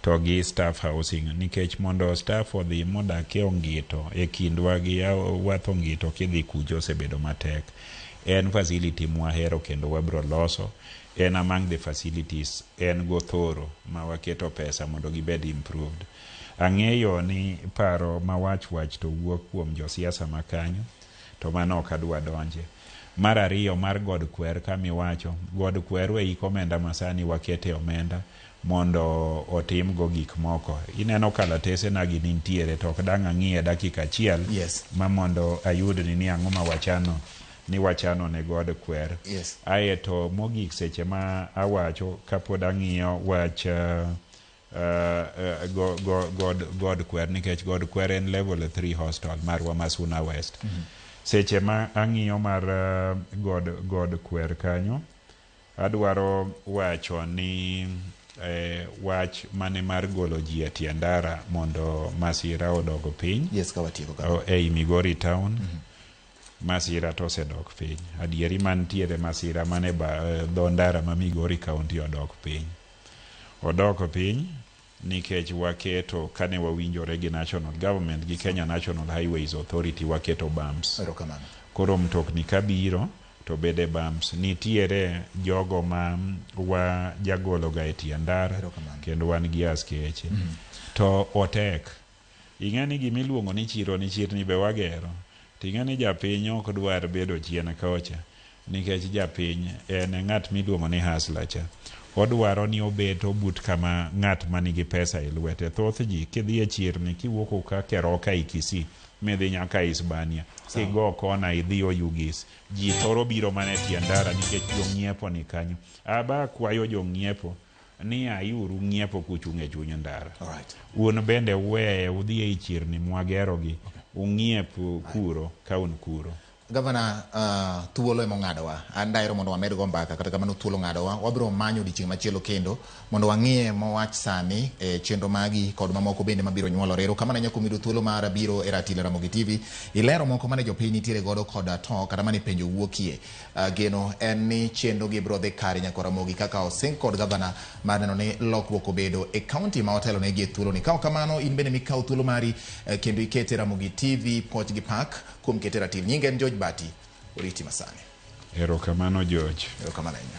To gi staff housing nikech mondo staff odhi modak e Ongito e kindwa gi wath Ongito kidhi kucho osebedo matek. En facility mwahero kendo wabro loso. En among the facilities en gothoro ma waketo pesa mondo gibed improved. Ang'eyo ni paro ma wach wach to wuok kuom josiasa makanyo to mano ok adwa donje. Mar ariyo mar God Kwer kamiwacho, God Kwer e ik omenda masani wakete omenda mondo otimgo gik moko. Ineno kalatese na gi nintiere to ok dang' ang'iye dakika achiel ma mondo ayudni ni ang'o ma wachano ni wachano ne God Kwer. Aeto mogik seche ma awacho kapod ang'iyo wach God Kwer nikech God Kwer en level 3 hostel marwa ma Suna West. Seche ma ang'iyo mar God Kwer kanyo, adwaro wacho ni wach mane mar golo ji e tie ndara mondo masira odog piny Yes, ka watieko ka. Ei Migori town. Masira to osedok piny. Adieri mantiere masira mane dho ndara ma Migori County odok piny. Odok piny nikech waketo kane wawinjore gi national government gi Kenya National Highways Authority waketo bumps. Erokamano. Koro mtokni kabiro to bede bumps. Nitiere jogo ma wa jagolo ga e tie ndara Erokamano. Kendo wan gi askeche. To otek. Ing'e ni gimiluongo ni chiro ni chirni be wagero. Ting'e ni japiny ok dwar bedo chien kocha nikech japiny en e ng'at miluongo ni hustler cha. Odwaro ni obet obut kama ng'at manigi pesa e lwete. Thoth ji kidhi e chirni kiwuok ka Keroka e Kisii midhi nyaka Hispania kigo kona idhi Oyugis ji thoro biro mana e tie ndara nikech jong'iepo ni kanyo. Aba kwayo jong'iepo ni aiuru ng'iepo kuchung' e chuny ndara. Un bende uweye udhi ei chirni mwagerogi ung'iep kuro ka un kuro. Gavana, thuolo ema ong'adowa. An dahero mondo wamed go mbaka, kata kamano thuolo ong'adowa. Wabiro manyo odiechieng' machielo kendo mondo wang'iye mowach sani e chenro magi kod mamoko bende mabiro nyuolore. Erokamano ahinya kuom yudo thuolo mar biro e ratil Ramogi TV. Ilero moko mane jopiny nitiere godo kod to kata mane penjo wuokie. Geno en ni chenro gi biro dhi kare nyaka Ramogi kaka osing kod gavana mar neno ni lokruok obedo e kaunti ma otelo negi e thuoloni. Ka ok kamano, in bende mikaw thuolo mari kendo ikete Ramogi TV poch gi pak kuom kete ratil. Nyinga en George Bati, oriti masani. Erokamano George. Erokamano ahinya.